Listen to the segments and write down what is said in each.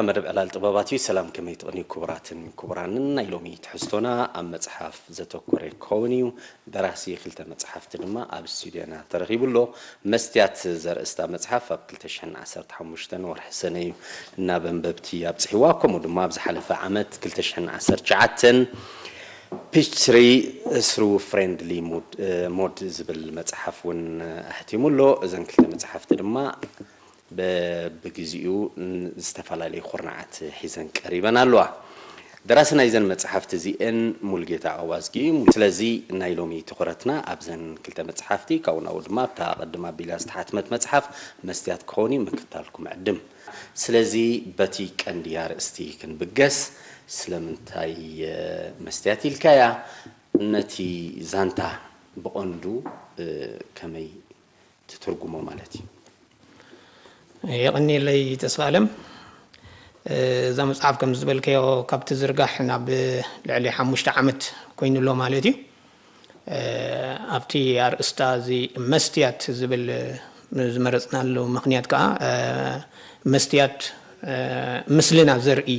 መደብ ዕላል ጥበባት እዩ። ሰላም፣ ከመይ ትቕንዩ ክቡራትን ክቡራንን? ናይ ሎሚ ትሕዝቶና ኣብ መጽሓፍ ዘተኮረ ክኸውን እዩ። ደራሲ ክልተ መጽሓፍቲ ድማ ኣብ ስቱድዮና ተረኺቡ ኣሎ። መስትያት ዘርእስታ መጽሓፍ ኣብ ክልተ ሽሕን ዓሰርተ ሓሙሽተን ወርሒ ሰነ እዩ ናብ ኣንበብቲ ኣብጽሕዋ። ከምኡ ድማ ኣብ ዝሓለፈ ዓመት ክልተ ሽሕን ዓሰርተ ትሽዓተን ፒች ትሪ ስሩ ፍሬንድሊ ሞድ ዝብል መጽሓፍ እውን ኣሕቲሙ ኣሎ። እዘን ክልተ መጽሓፍቲ ድማ በብግዚኡ ዝተፈላለዩ ኩርናዓት ሒዘን ቀሪበን ኣለዋ። ደራሲ ናይዘን መጽሓፍቲ እዚኤን ሙሉጌታ ኣዋዝጊ እዩ። ስለዚ ናይ ሎሚ ትኹረትና ኣብዘን ክልተ መጽሓፍቲ፣ ካብኡ ናብኡ ድማ ኣብታ ቅድም ኣቢላ ዝተሓትመት መጽሓፍ መስትያት ክኸውን እዩ። ምክታልኩም ዕድም። ስለዚ በቲ ቀንዲ ኣርእስቲ ክንብገስ። ስለምንታይ መስትያት ኢልካያ? ነቲ ዛንታ ብቐንዱ ከመይ ትትርጉሞ ማለት እዩ? የቐኒለይ ተስፋ ኣለም። እዛ መፅሓፍ ከም ዝበልከዮ ካብ ትዝርጋሕ ናብ ልዕሊ ሓሙሽተ ዓመት ኮይኑ ኣሎ ማለት እዩ። ኣብቲ ኣርእስታ እዚ መስትያት ዝብል ዝመረፅናሉ ምክንያት ከዓ መስትያት ምስልና ዘርኢ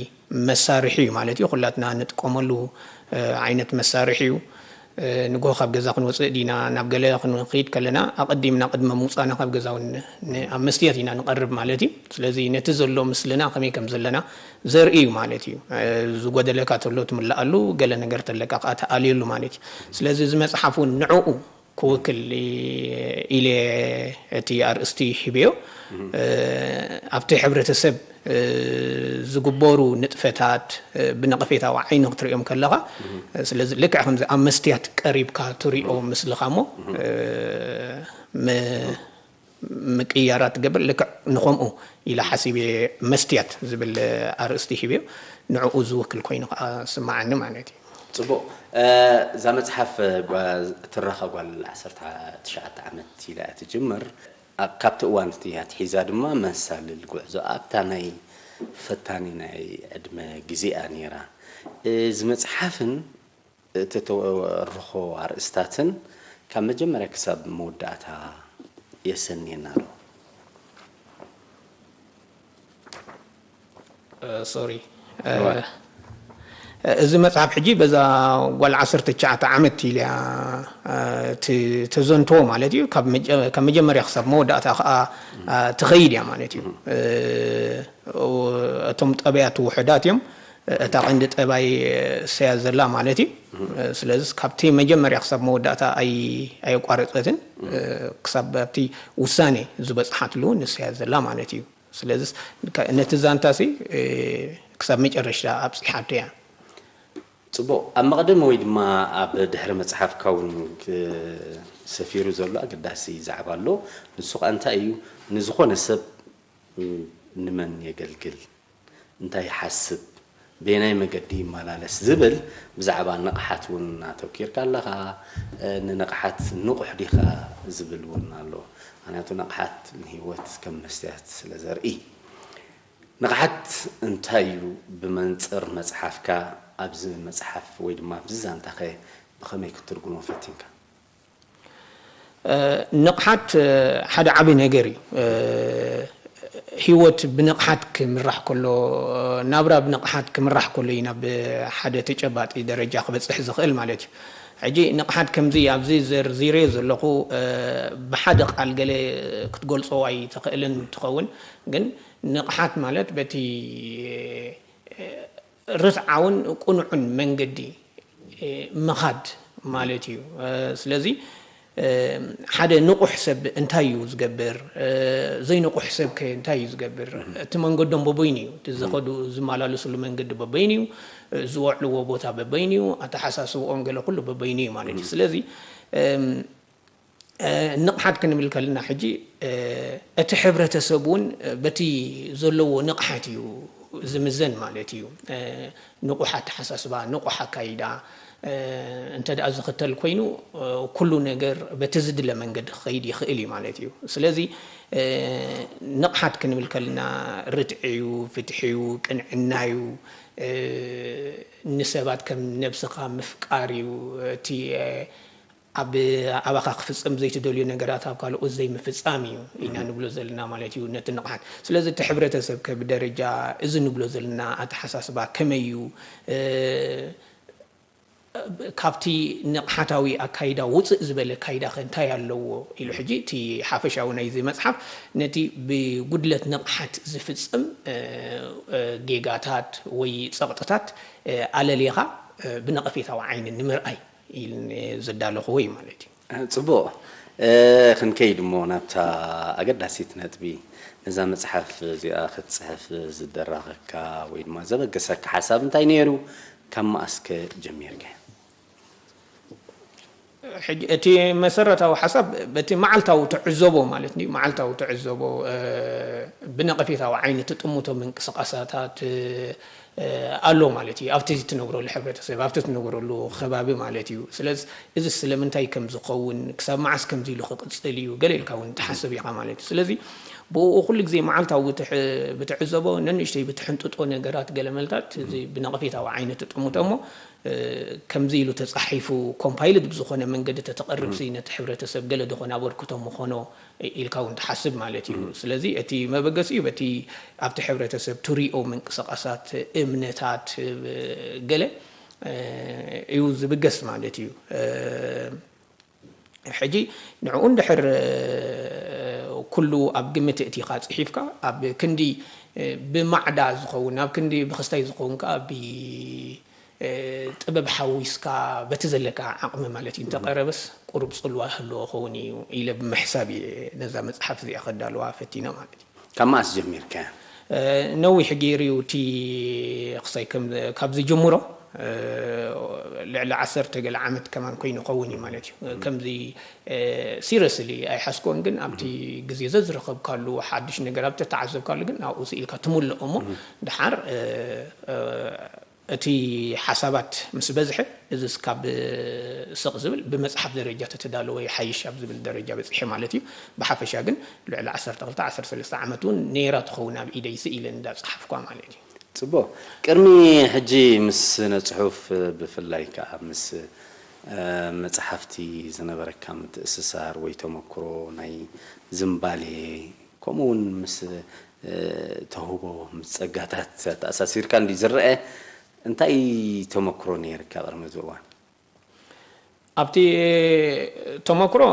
መሳርሒ እዩ ማለት እዩ። ኩላትና ንጥቀመሉ ዓይነት መሳርሒ እዩ። ንጎ ካብ ገዛ ክንወፅእ ዲና ናብ ገለ ክንክይድ ከለና ኣቐዲምና ቅድሚ ምውፃና ካብ ገዛ እውን ኣብ መስትያት ኢና ንቐርብ ማለት እዩ። ስለዚ ነቲ ዘሎ ምስልና ከመይ ከም ዘለና ዘርኢ እዩ ማለት እዩ። ዝጎደለካ ተሎ ትምልኣሉ፣ ገለ ነገር ተለካ ከዓ ትኣልየሉ ማለት እዩ። ስለዚ እዚ መፅሓፍ እውን ንዕኡ ክውክል ኢለ እቲ ኣርእስቲ ሂበዮ። ኣብቲ ሕብረተሰብ ዝግበሩ ንጥፈታት ብነቐፌታዊ ዓይኒ ክትርእዮም ከለኻ፣ ስለዚ ልክዕ ከምዚ ኣብ መስትያት ቀሪብካ ትሪኦ ምስልኻ እሞ ምቅያራት ትገብር። ልክዕ ንኸምኡ ኢለ ሓሲበ። መስትያት ዝብል ኣርእስቲ ሂበዮ፣ ንዕኡ ዝውክል ኮይኑ ከዓ ስማዓኒ ማለት እዩ። ፅቡቕ። እዛ መፅሓፍ ትረኻ ጓል ዓሰርተ ትሽዓተ ዓመት ኢላ እያ ትጅምር። ካብቲ እዋን እቲ ኣትሒዛ ድማ መሳልል ጉዕዞ ኣብታ ናይ ፈታኒ ናይ ዕድመ ግዜኣ ነይራ። እዚ መፅሓፍን እተተወርኾ ኣርእስታትን ካብ መጀመርያ ክሳብ መወዳእታ የሰንየና ኣሎ። ሶሪ፣ እዚ መፅሓፍ ሕጂ በዛ ጓል ዓሰርተ ትሽዓተ ዓመት ኢልያ ተዘንትዎ ማለት እዩ። ካብ መጀመርያ ክሳብ መወዳእታ ከዓ ትኸይድ እያ ማለት እዩ። እቶም ጠባያት ውሑዳት እዮም። እታ ቀንዲ ጠባይ እሰያ ዘላ ማለት እዩ። ስለዚ ካብቲ መጀመርያ ክሳብ መወዳእታ ኣየቋረፀትን፣ ክሳብ ኣብቲ ውሳኔ ዝበፅሓትሉ ንሰያ ዘላ ማለት እዩ። ስለዚ ነቲ ዛንታሲ ክሳብ መጨረሽታ ኣብፂሓቶ እያ። ፅቡቕ። ኣብ መቕድም ወይ ድማ ኣብ ድሕሪ መፅሓፍካ እውን ሰፊሩ ዘሎ ኣገዳሲ ዛዕባ ኣሎ። ንሱ ኸ እንታይ እዩ? ንዝኾነ ሰብ ንመን የገልግል፣ እንታይ ይሓስብ፣ በየናይ መገዲ ይመላለስ ዝብል ብዛዕባ ንቕሓት እውን ኣተኪርካ ኣለኻ። ንንቕሓት ንቑሕ ዲኻ ዝብል እውን ኣሎ። ምክንያቱ ንቕሓት ንህይወት ከም መስትያት ስለ ዘርኢ። ንቕሓት እንታይ እዩ? ብመንፅር መፅሓፍካ ኣብዚ መፅሓፍ ወይ ድማ ኣብዚ ዛንታኸ ብኸመይ ክትትርጉሞ ፈቲንካ? ንቕሓት ሓደ ዓቢ ነገር እዩ። ህይወት ብንቕሓት ክምራሕ ከሎ፣ ናብራ ብንቕሓት ክምራሕ ከሎ እዩ ናብ ሓደ ተጨባጢ ደረጃ ክበፅሕ ዝኽእል ማለት እዩ። ሕጂ ንቕሓት ከምዚ ኣብዚ ዘርዚረዮ ዘለኹ ብሓደ ቃል ገለ ክትገልጾ ኣይትኽእልን ትኸውን፣ ግን ንቕሓት ማለት በቲ ርትዓውን ቅኑዕን መንገዲ ምኻድ ማለት እዩ። ስለዚ ሓደ ንቑሕ ሰብ እንታይ እዩ ዝገብር? ዘይንቑሕ ሰብ ከ እንታይ እዩ ዝገብር? እቲ መንገዶም በበይኑ እዩ። እቲ ዝኸዱ ዝመላለስሉ መንገዲ በበይኑ እዩ። ዝወዕልዎ ቦታ በበይኑ እዩ። ኣተሓሳስብኦም ገለ ኩሉ በበይኑ እዩ ማለት እዩ። ስለዚ ንቕሓት ክንብል ከለና ሕጂ እቲ ሕብረተሰብ እውን በቲ ዘለዎ ንቕሓት እዩ ዝምዘን ማለት እዩ። ንቑሕ ኣተሓሳስባ፣ ንቑሕ ኣካይዳ እንተ ደኣ ዝኽተል ኮይኑ ኩሉ ነገር በቲ ዝድለ መንገዲ ክኸይድ ይኽእል እዩ ማለት እዩ። ስለዚ ንቕሓት ክንብል ከለና ርትዒ እዩ፣ ፍትሒ እዩ፣ ቅንዕና እዩ፣ ንሰባት ከም ነብስኻ ምፍቃር እዩ። እቲ ኣብ ኣባኻ ክፍጸም ዘይትደልዮ ነገራት ኣብ ካልኦት ዘይምፍጻም እዩ ኢና ንብሎ ዘለና ማለት እዩ፣ ነቲ ንቕሓት። ስለዚ እቲ ሕብረተሰብ ከ ብደረጃ እዚ ንብሎ ዘለና ኣተሓሳስባ ከመይ እዩ? እ፣ ካብቲ ንቕሓታዊ ኣካይዳ ውጽእ ዝበለ ኣካይዳ ከ እንታይ ኣለዎ? ኢሉ ሕጂ እቲ ሓፈሻዊ ናይዚ መጽሓፍ ነቲ ብጉድለት ንቕሓት ዝፍጸም፣ እ፣ እ፣ ጌጋታት ወይ ጸቕጥታት፣ እ፣ ኣለሊኻ፣ እ፣ ብነቐፌታዊ ዓይኒ ንምርኣይ ኢሉ ዘዳለኹዎ እዩ ማለት እዩ። ጽቡቕ። እ፣ ክንከይድ እሞ ናብታ ኣገዳሲት ነጥቢ፣ ነዛ መጽሓፍ እዚኣ ክትጽሕፍ ዝደረኸካ ወይ ድማ ዘበገሰካ ሓሳብ እንታይ ነይሩ? ካብ መኣስከ ጀሚርካ? ሕጂ እቲ መሰረታዊ ሓሳብ በቲ መዓልታዊ ትዕዘቦ ማለት እዩ። መዓልታዊ ትዕዘቦ፣ እ፣ ብነቐፌታዊ ዓይኒ ትጥምቶ ምንቅስቃሳታት፣ እ፣ ኣሎ ማለት እዩ። ኣብቲ ትነብረሉ ሕብረተሰብ፣ ኣብቲ ትነብረሉ ከባቢ ማለት እዩ። ስለዚ እዚ ስለምንታይ ከም ዝኸውን፣ ክሳብ መዓስ ከምዚ ኢሉ ክቕጽል እዩ፣ ገለ ኢልካ እውን ትሓስብ ኢኻ ማለት እዩ። ስለዚ ብኡ ኩሉ ግዜ መዓልታዊ ብትሕ-፣ ብትዕዘቦ፣ ነንእሽተይ ብትሕንጥጦ ነገራት፣ ገለ መልታት እዚ ብነቐፌታዊ ዓይኒ ትጥምቶ እሞ፣ እ፣ ከምዚ ኢሉ ተጻሒፉ፣ ኮምፓይልድ ብዝኾነ መንገዲ ተተቐርብ ሲ ነቲ ሕብረተሰብ ገለ ዝኾነ ኣበርክቶ ምኾኖ ኢልካ እውን ትሓስብ ማለት እዩ። ስለዚ እቲ መበገሲኡ በቲ ኣብቲ ሕብረተሰብ ትሪኦ ምንቅስቃሳት፣ እምነታት፣ እ፣ ገለ፣ እ፣ እዩ ዝብገስ ማለት እዩ። እ፣ ሕጂ ንዕኡ እንድሕር፣ እ፣ ኩሉ ኣብ ግምት እቲኻ ጽሒፍካ፣ ኣብ ክንዲ፣ እ፣ ብማዕዳ ዝኸውን፣ ኣብ ክንዲ ብኽስታይ ዝኸውን ከኣ ብ-፣ እ፣ ጥበብ ሓዊስካ በቲ ዘለካ ዓቕሚ ማለት እዩ፣ እንተቐረበስ ቁሩብ ጽልዋ ህልዎ ኸውን እዩ ኢለ ብምሕሳብ እየ ነዛ መጽሓፍ እዚኣ ከዳልዋ ፈቲነ ማለት እዩ። ካብ መኣስ ጀሚርካያ? እ፣ ነዊሕ ገይሩ እዩ እቲ ክሳይ ከም፣ ካብ ዝጅምሮ፣ እ፣ ልዕሊ ዓሰርተ ገለ ዓመት ከማን ኮይኑ ይኸውን እዩ ማለት እዩ። ከምዚ፣ እ፣ ሲሪየስሊ ኣይሓዝኮን፣ ግን ኣብቲ ግዜ ዘዝረኸብካሉ፣ ሓድሽ ነገር ኣብ ተተዓዘብካሉ ግን ኣብኡ ስኢልካ ትምልኦ እሞ፣ ድሓር፣ እ፣ እ፣ እቲ ሓሳባት ምስ በዝሐ፣ እዚስ ካብ ስቕ ዝብል ብመጽሓፍ ደረጃ ተተዳለወ ይሓይሽ ኣብ ዝብል ደረጃ በጺሐ ማለት እዩ። ብሓፈሻ ግን ልዕሊ ዓሰርተ ክልተ ዓሰርተ ሰለስተ ዓመት እውን ነይራ ትኸውን ኣብ ኢደይ ስኢለ እንዳጸሓፍኳ ማለት እዩ። ጽቡቕ። ቅድሚ ሕጂ ምስ ስነ ጽሑፍ ብፍላይ ከኣ ምስ፣ እ፣ መጽሓፍቲ ዝነበረካ ምትእስሳር ወይ ተመክሮ ናይ ዝምባሌ ከምኡ እውን ምስ፣ እ፣ ተውህቦ ምስ ጸጋታት ኣተኣሳሲርካ እንድዩ ዝረአ። እንታይ ተመክሮ ነይርካ ቅድሚ እዚ እዋን? ኣብቲ ተመክሮ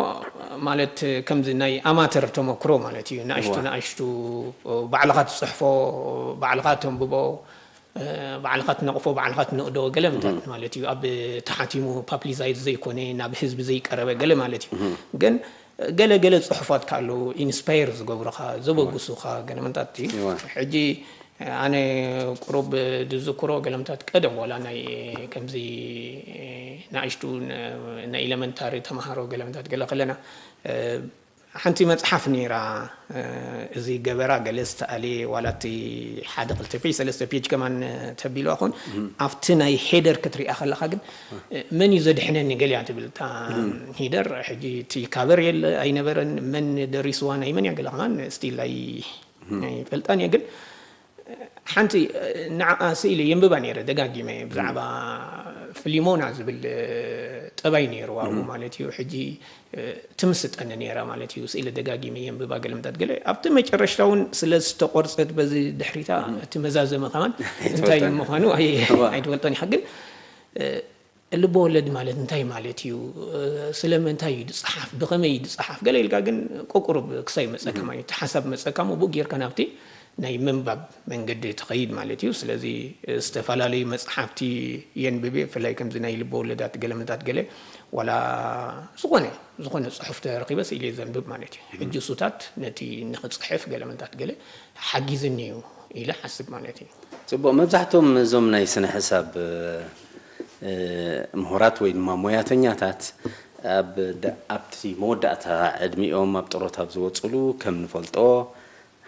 ማለት ከምዚ ናይ ኣማተር ተመክሮ ማለት እዩ። ንኣሽቱ እዋ። ንኣሽቱ ባዕልኻ ትጽሕፎ፣ ባዕልኻ ተንብቦ፣ እ፣ ባዕልኻ ትነቕፎ፣ ባዕልኻ ትንእዶ ገለ ምታት ማለት እዩ። ኣብ ተሓቲሙ ፓብሊሳይዝ ዘይኮነ፣ ናብ ህዝቢ ዘይቀረበ ገለ ማለት እዩ። ግን ገለ ገለ ጽሑፋት ከ ኣለዉ ኢንስፓየር ዝገብሩኻ፣ ዘበግሱኻ ገለ ምታት እዩ። እዋ። ሕጂ ኣነ ቁሩብ ዝዝክሮ ገለ ምታት ቀደም ዋላ ናይ ከምዚ ንኣሽቱ ን-፣ ናይ ኤለመንታሪ ተምሃሮ ገለ ምታት ገለ ከለና፣ እ፣ ሓንቲ መጽሓፍ ነይራ፣ እ፣ እዚ ገበራ ገለ ዝተኣልየ ዋላ እቲ ሓደ ክልተ ፔጅ ሰለስተ ፔጅ ከማን ተቢሉ ኣኹን ኣብቲ ናይ ሄደር ክትሪኣ ከለኻ ግን፣ እ፣ መን እዩ ዘድሕነኒ ገሊያ ትብል እታ ሄደር። ሕጂ እቲ ካቨር የለ ኣይነበረን፣ መን ደሪስዋ ናይ መን እያ ገለ ከማን ስቲል ኣይ-፣ ኣይፈልጣን እየ ግን ሓንቲ ንዓኣ ስኢለ የንብባ ነይረ ደጋጊመ፣ ብዛዕባ ፍሊሞና ዝብል ጠባይ ነይርዋ ኣብኡ ማለት እዩ። ሕጂ ትምስጠኒ ነይራ ማለት እዩ። ስኢለ ደጋጊመ የንብባ ገለምታት ገለ። ኣብቲ መጨረሽታ እውን ስለ ዝተቆርጸት በዚ ድሕሪታ እቲ መዛዘሚ ከማን እንታይ ምዃኑ ኣይ-፣ ኣይትፈልጦን ኢኻ። ግን ልበወለድ ማለት እንታይ ማለት እዩ? ስለምንታይ እዩ ዝጸሓፍ? ብኸመይ እዩ ዝጸሓፍ? ገለ ኢልካ ግን ቁቁሩብ ክሳይ መጸካ ማለት እዩ። እቲ ሓሳብ መጸካ፣ እሞ ብኡ ጌርካ ናብቲ ናይ ምንባብ መንገዲ ትኸይድ ማለት እዩ። ስለዚ ዝተፈላለዩ መጽሓፍቲ የንብብ እየ፣ ብፍላይ ከምዚ ናይ ልበወለዳት ገለመታት ገለ፣ ዋላ ዝኾነ፣ ዝኾነ ጽሑፍ ተረኺበ ስኢለ ዘንብብ ማለት እዩ። ሕጂ እሱታት ነቲ ንኽጽሕፍ ገለመታት ገለ ሓጊዝኒ እዩ ኢለ ሓስብ ማለት እዩ። ጽቡቕ። መብዛሕትኦም እዞም ናይ ስነ ሕሳብ፣ እ፣ ምሁራት ወይ ድማ ሞያተኛታት ኣብ ደ-፣ ኣብቲ መወዳእታ ዕድሚኦም ኣብ ጥሮታ ኣብ ዝወጽሉ ከም ንፈልጦ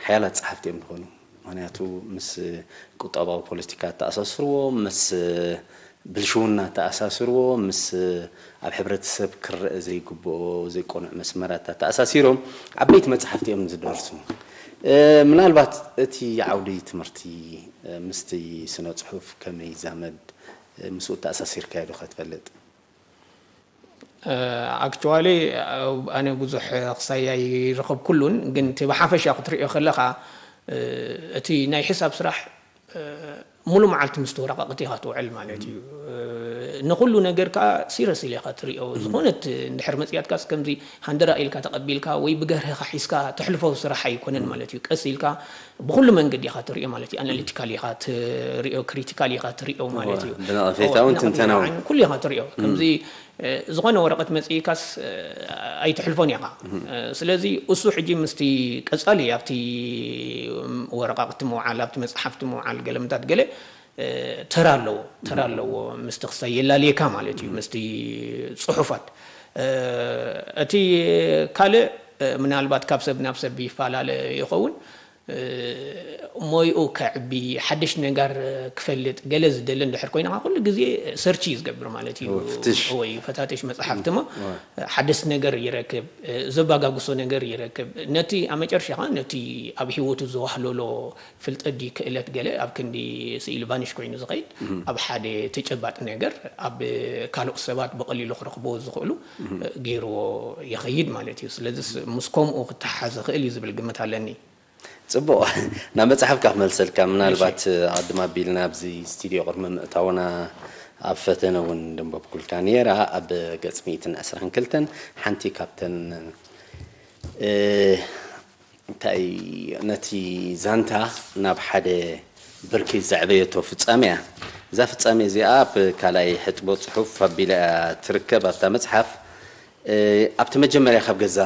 ሓያላት ጸሓፍቲ እዮም ዝኾኑ። ምኽንያቱ ምስ ቁጠባዊ ፖለቲካ ኣተኣሳስርዎ፣ ምስ ብልሽውና ኣተኣሳስርዎ፣ ምስ ኣብ ሕብረተሰብ ክረአ ዘይግብኦ ዘይቆኑዕ መስመራት ኣተኣሳሲሮም ዓበይቲ መጽሓፍቲ እዮም ዝደርሱ። እ፣ ምናልባት እቲ ዓውዲ ትምህርቲ፣ እ፣ ምስቲ ስነ ጽሑፍ ከመይ ይዛመድ፣ እ፣ ምስኡ ኣተኣሳሲርካዮ ዶ ከትፈልጥ? ኣክቹዋሊ ኣነ ብዙሕ ክሳይ ኣይረኸብኩሉን፣ ግን እቲ ብሓፈሻ ክትሪኦ ከለኻ እቲ ናይ ሕሳብ ስራሕ ሙሉ መዓልቲ ምስቲ ወረቃቅቲ ኢኻ ትውዕል ማለት እዩ። ንኩሉ ነገር ከዓ ሲረስ ኢለ ኢኻ ትሪኦ። ዝኾነት እንድሕር መፅያትካስ ከምዚ ሃንደራ ኢልካ ተቐቢልካ ወይ ብገርህኻ ሒዝካ ተሕልፎ ስራሕ ኣይኮነን ማለት እዩ። ቀስ ኢልካ ብኩሉ መንገዲ ኢኻ ትሪኦ ማለት እዩ። ኣናሊቲካል ኢኻ ትሪኦ፣ ክሪቲካል ኢኻ ትሪኦ ማለት እዩ። ብነቐፌታውን ትንተናውን። ኩሉ ኢኻ ትሪኦ። ከምዚ ዝኾነ ወረቐት መፅኢካስ ኣይትሕልፎን ኢኻ። ስለዚ እሱ ሕጂ ምስቲ ቀፃሊ ኣብቲ ወረቓቕቲ ምውዓል፣ ኣብቲ መፅሓፍቲ ምውዓል ገለምታት ገለ ተራ ኣለዎ። ተራ ኣለዎ ምስቲ ክሳይ የላልየካ ማለት እዩ፣ ምስቲ ፅሑፋት። እቲ ካልእ ምናልባት ካብ ሰብ ናብ ሰብ ይፈላለ ይኸውን። ሞይኡ ከዕቢ፣ ሓድሽ ነጋር ክፈልጥ ገለ ዝደሊ እንድሕር ኮይንኻ ኩሉ ግዜ ሰርች እዩ ዝገብር ማለት እዩ። ፍትሽ። ወይ ፈታትሽ መጽሓፍቲ እሞ ሓደስ ነገር ይረክብ፣ ዘባጋግሶ ነገር ይረክብ። ነቲ ኣብ መጨረሻ ኸዓ ነቲ ኣብ ህይወቱ ዘዋህለሎ ፍልጠት ድዩ ክእለት ገለ ኣብ ክንዲ ስኢሉ ቫኒሽ ኮይኑ ዝኸይድ ኣብ ሓደ ተጨባጢ ነገር ኣብ ካልኦት ሰባት ብቐሊሉ ክረኽብዎ ዝኽእሉ ገይርዎ ይኸይድ ማለት እዩ። ስለዚ ምስ ከምኡ ክተሓሓዝ ይኽእል እዩ ዝብል ግምት ኣለኒ። ፅቡቕ ናብ መፅሓፍካ ክመልሰልካ ምናልባት ኣቐድም ኣቢልና ኣብዚ ስቱድዮ ቅድሚ ምእታውና ኣብ ፈተነ እውን ደንበብኩልካ ነይራ ኣብ ገፅ ሚእትን ዕስራን ክልተን ሓንቲ ካብተን እንታይ ነቲ ዛንታ ናብ ሓደ ብርኪ ዘዕበየቶ ፍፃመ እያ። እዛ ፍፃመ እዚኣ ኣብ ካልኣይ ሕጥቦ ፅሑፍ ኣቢላ እያ ትርከብ ኣብታ መፅሓፍ። ኣብቲ መጀመርያ ካብ ገዛ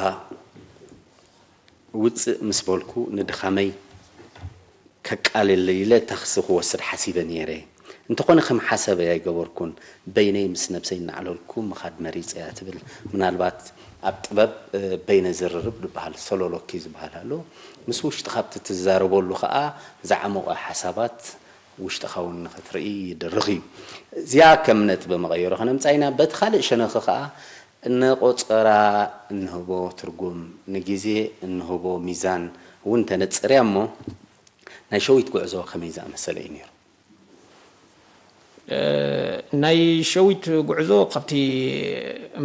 ውፅእ ምስ በልኩ ንድኻመይ ከቃልል ኢለ ታኽሲ ክወስድ ሓሲበ ነይረ። እንተኾነ ከም ሓሳበይ ኣይገበርኩን። በይነይ ምስ ነብሰይ እናዕለልኩ ምኻድ መሪፀ እያ ትብል። ምናልባት ኣብ ጥበብ በይነ ዝርርብ ዝበሃል ሶሎሎኪ ዝበሃል ኣሎ። ምስ ውሽጥኻ ኣብቲ ትዛረበሉ ኸዓ ዝዓሞቐ ሓሳባት ውሽጥኻ እውን ንኽትርኢ ይድርኽ እዩ። እዚኣ ከም ነጥቢ መቐየሮ ከነምፅኣ ኢና። በቲ ካልእ ሸነኺ ኸዓ ንቆፀራ እንህቦ ትርጉም፣ ንግዜ እንህቦ ሚዛን እውን ተነፅርያ እሞ ናይ ሸዊት ጉዕዞ ከመይ ዝኣመሰለ እዩ ነይሩ? ናይ ሸዊት ጉዕዞ ካብቲ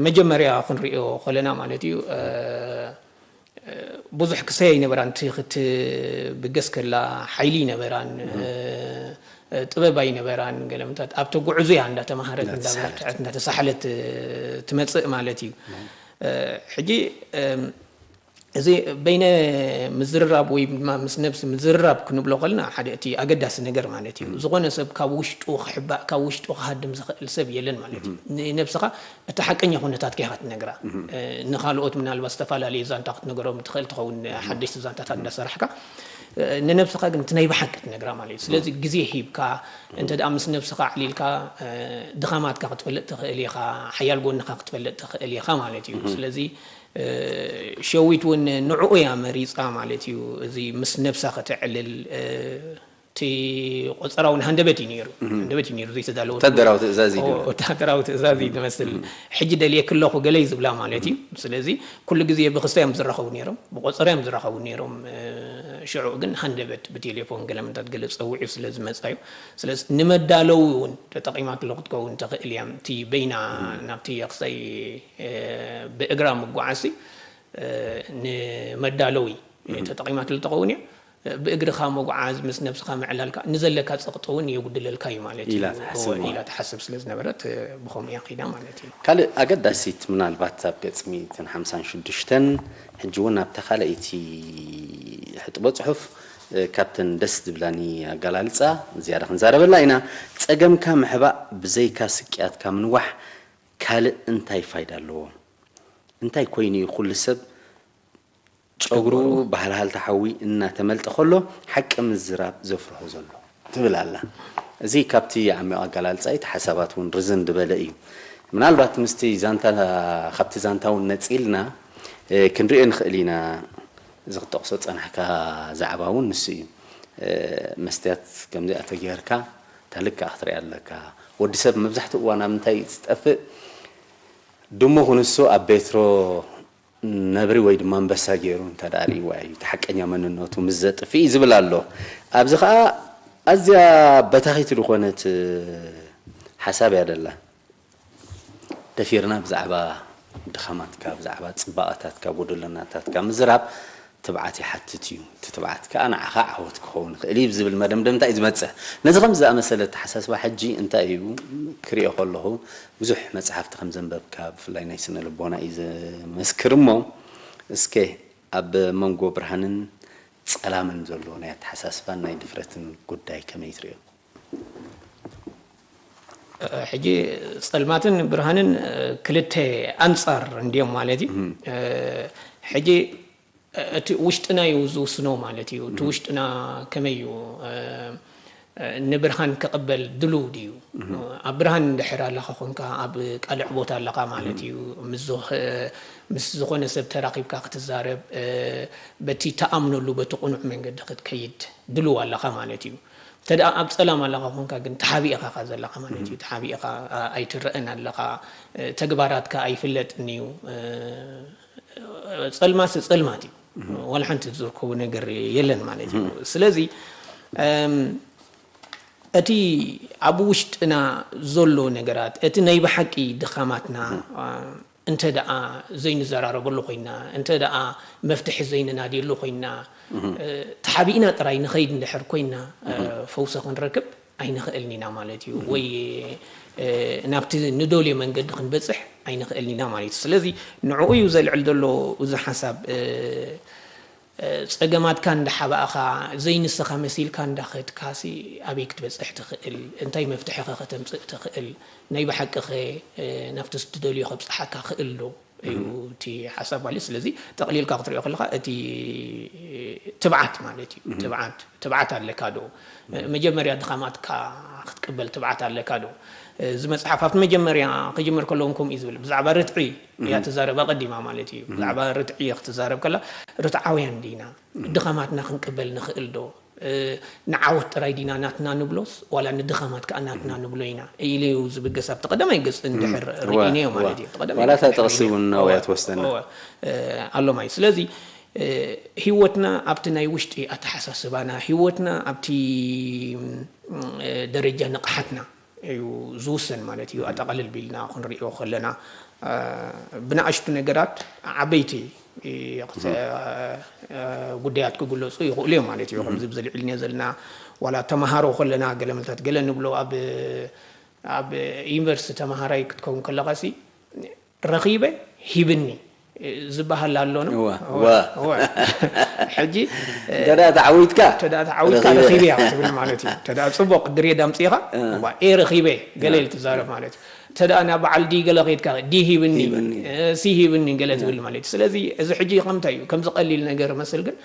መጀመርያ ክንሪኦ ከለና ማለት እዩ ብዙሕ ክሰይ ኣይነበራን። እቲ ክትብገስ ከላ ሓይሊ ኣይነበራን፣ ጥበብ ኣይነበራን። ገለምታት ኣብቲ ጉዕዞ እያ እንዳተማሃረት እንዳበርትዐት እንዳተሳሕለት ትመፅእ ማለት እዩ። ሕጂ እዚ በይነ ምዝርራብ ወይ ድማ ምስ ነብሲ ምዝርራብ ክንብሎ ከለና ሓደ እቲ ኣገዳሲ ነገር ማለት እዩ። ዝኾነ ሰብ ካብ ውሽጡ ክሕባእ ካብ ውሽጡ ክሃድም ዝኽእል ሰብ የለን ማለት እዩ። ንነብስኻ እቲ ሓቀኛ ኩነታትካ ኢኻ ትነግራ። ንኻልኦት ምናልባት ዝተፈላለዩ ዛንታ ክትነግሮም ትኽእል ትኸውን፣ ሓደሽቲ ዛንታታት እንዳሰራሕካ ንነብስኻ ግን እቲ ናይ ብሓቂ ትነግራ ማለት እዩ። ስለዚ ግዜ ሂብካ እንተ ደኣ ምስ ነብስኻ ኣዕሊልካ ድኻማትካ ክትፈልጥ ትኽእል ኢኻ፣ ሓያል ጎንኻ ክትፈልጥ ትኽእል ኢኻ ማለት እዩ። ስለዚ ሸዊት እውን ንዕኡ እያ መሪፃ ማለት እዩ። እዚ ምስ ነብሳ ከተዕልል እቲ ቆፀራ እውን ሃንደበት እዩ ነይሩ። ሃንደበት እዩ ነይሩ ዘይተዳለወ ወታደራዊ ትእዛዝ እዩ ድብል። ወታደራዊ ትእዛዝ እዩ ዝመስል። ሕጂ ደልየኪ ኣለኹ ገለ እዩ ዝብላ ማለት እዩ። ስለዚ ኩሉ ግዜ ብክስታ እዮም ዝራኸቡ ነይሮም፣ ብቆፀራ እዮም ዝራኸቡ ነይሮም። ሽዑ ግን ሃንደበት ብቴሌፎን ገለ ምንታት ገለ ፀውዒ ስለ ዝመፃ እዩ። ስለዚ ንመዳለዊ እውን ተጠቒማትሉ ክትከውን ትኽእል እያ። እቲ በይና ናብቲ ኣክሳይ ብእግራ ምጓዓዝሲ ንመዳለዊ ተጠቒማትሉ ትኸውን እያ። ብእግርኻ ምጉዓዝ ምስ ነብስኻ ምዕላልካ ንዘለካ ጸቕጢ እውን የጉድለልካ እዩ ማለት እዩ ኢላ ትሓስብ ማለት ኢላ ትሓስብ ስለ ዝነበረት ብኸምኡ እያ ከይዳ ማለት እዩ። ካልእ ኣገዳሲት ምናልባት ኣብ ገጽ ሚእትን ሓምሳን ሽዱሽተን ሕጂ እውን ኣብታ ካልኣይቲ ሕጥቦ ጽሑፍ ካብተን ደስ ዝብላኒ ኣገላልጻ ዝያዳ ክንዛረበላ ኢና። ጸገምካ ምሕባእ ብዘይካ ስቅያትካ ምንዋሕ ካልእ እንታይ ፋይዳ ኣለዎ? እንታይ ኮይኑ እዩ ኩሉ ሰብ ጨጉሩ ባህልሃልቲ ሓዊ እናተመልጠ ከሎ ሓቂ ምዝራብ ዘፍርሆ ዘሎ ትብል ኣላ። እዚ ካብቲ ዓሚቕ ኣገላልጻ እቲ ሓሳባት እውን ርዝን ዝበለ እዩ። ምናልባት ምስቲ ዛንታ ካብቲ ዛንታ እውን ነጺልና ክንሪኦ ንኽእል ኢና። እዚ ክትጠቕሶ ዝጸናሕካ ዛዕባ እውን ንሱ እዩ። መስትያት ከምዚኣ ተጌርካ እታ ልክዕ ክትሪኣ ኣለካ። ወዲ ሰብ መብዛሕትኡ እዋን ኣብ ምንታይ እዩ ዝጠፍእ? ድሙ ክንሱ ኣብ ቤትሮ ነብሪ ወይ ድማ ኣንበሳ ገይሩ እንተ ደኣ ርእይዋ እዩ እቲ ሓቀኛ መንነቱ ምስ ዘጥፍእ እዩ ዝብል ኣሎ። ኣብዚ ኸኣ ኣዝያ በታኺት ዝኾነት ሓሳብ እያ ደላ። ደፊርና ብዛዕባ ድኻማትካ፣ ብዛዕባ ጽባቐታትካ፣ ጎደሎናታትካ ምዝራብ ትብዓት ይሓትት እዩ። እቲ ትብዓት ከኣ ንዓኻ ዓወት ክኸውን ይኽእል እዩ ዝብል መደምደምታ እዩ ዝመጽእ። ነዚ ከምዚ ዝኣመሰለ ኣተሓሳስባ ሕጂ እንታይ እዩ ክሪኦ ከለኹ፣ ብዙሕ መጽሓፍቲ ከም ዘንበብካ፣ ብፍላይ ናይ ስነ ልቦና እዩ ዘመስክር እሞ፣ እስከ ኣብ መንጎ ብርሃንን ጸላምን ዘሎ ናይ ኣተሓሳስባን ናይ ድፍረትን ጉዳይ ከመይ ትሪኦ? ሕጂ ጸልማትን ብርሃንን ክልተ ኣንጻር እንድዮም ማለት እዩ። ሕጂ እቲ ውሽጥና እዩ ዝውስኖ ማለት እዩ። እቲ ውሽጥና ከመይ እዩ ንብርሃን ክቕበል ድሉው ድዩ? ኣብ ብርሃን እንድሕር ኣለኻ ኮንካ ኣብ ቃልዕ ቦታ ኣለኻ ማለት እዩ። ምስ ዝኾነ ሰብ ተራኺብካ ክትዛረብ፣ በቲ ትኣምነሉ በቲ ቅኑዕ መንገዲ ክትከይድ ድሉው ኣለኻ ማለት እዩ። እንተ ደኣ ኣብ ጸላም ኣለኻ ኮንካ ግን ተሓቢእኻ ኢኻ ዘለኻ ማለት እዩ። ተሓቢእኻ ኣይትረእን ኣለኻ፣ ተግባራትካ ኣይፍለጥን እዩ። ጸልማትሲ ጸልማት እዩ። ዋላ ሓንቲ ዝርከቦ ነገር የለን ማለት እዩ። ስለዚ እቲ ኣብ ውሽጥና ዘሎ ነገራት፣ እቲ ናይ ብሓቂ ድኻማትና እንተ ደኣ ዘይንዘራረበሉ ኮይና፣ እንተ ደኣ መፍትሒ ዘይንናድየሉ ኮይና፣ ተሓቢእና ጥራይ ንኸይድ እንድሕር ኮይና፣ ፈውሲ ክንረክብ ኣይንኽእልን ኢና ማለት እዩ። ወይ ናብቲ ንደልዮ መንገዲ ክንበጽሕ ኣይንኽእልን ኢና ማለት እዩ። ስለዚ ንዕኡ እዩ ዘልዕል ዘሎ እዚ ሓሳብ። ጸገማትካ እንዳሓባእኻ፣ ዘይንስኻ መሲልካ እንዳኸድካሲ ኣበይ ክትበጽሕ ትኽእል? እንታይ መፍትሒኸ ከተምጽእ ትኽእል? ናይ ብሓቂኸ ናብቲ ትደልዮ ከብጽሓካ ክእል ዶ? እዩ እቲ ሓሳብ ማለት። ስለዚ ጠቕሊልካ ክትሪኦ ከለኻ እቲ ትብዓት ማለት እዩ። ትብዓት ትብዓት ኣለካ ዶ? መጀመርያ ድኻማትካ ክትቅበል ትብዓት ኣለካ ዶ? እዚ መጽሓፍ ኣብቲ መጀመርያ ክጅምር ከለውን ከምኡ እዩ ዝብል። ብዛዕባ ርትዒ እያ ትዛረብ ኣቐዲማ ማለት እዩ። ብዛዕባ ርትዒ ክትዛረብ ከላ ርትዓውያን ዲና? ድኻማትና ክንቅበል ንኽእል ዶ? ንዓወት ጥራይ ዲና ናትና ንብሎስ ዋላ ንድኻማት ከኣ ናትና ንብሎ ኢና ኢለ እዩ ዝብገስ ኣብቲ ቀዳማይ ገጽ እንድሕር ርእይነዮ ማለት እዩ። ዋላ እታ ጥቕሲ እውን ናውያ ትወስደና ኣሎ ማለት። ስለዚ ህይወትና ኣብቲ ናይ ውሽጢ ኣተሓሳስባና፣ ህይወትና ኣብቲ ደረጃ ንቕሓትና እዩ ዝውሰን ማለት እዩ። ኣጠቓልል ቢልና ክንሪኦ ከለና ብንኣሽቱ ነገራት ዓበይቲ ጉዳያት ክግለፁ ይኽእሉ እዮም ማለት እዩ። ከምዚ ብዘልዕልንዮ ዘለና ዋላ ተምሃሮ ከለና ገለ መልታት ገለ ንብሎ ኣብ ኣብ ዩኒቨርሲቲ ተምሃራይ ክትከውን ከለኻሲ ረኺበ ሂብኒ ዝበሃል ኣሎ ነው። እወ፣ እወ። እወ። ሕጂ እንተ ደኣ ተዓዊትካ፣ እንተ ደኣ ተዓዊትካ ረኺበ። ረኺበያ ክትብል ማለት እዩ። እንተ ደኣ ጽቡቕ ግሬድ ኣምጺእኻ፣ እ። እዋ፣ ኤ ረኺበ ገለ እ። ኢል ትዛረብ ማለት እዩ። እንተ ደኣ ናብ በዓል ዲ ገለ ኸይድካ፣ ዲ ሂብኒ፣ ሂብኒ። እ፣ ሲ ሂብኒ ገለ እ። ትብል ማለት እዩ። ስለዚ እዚ ሕጂ ከምታይ እዩ? ከምዚ ቀሊል ነገር መስል ግን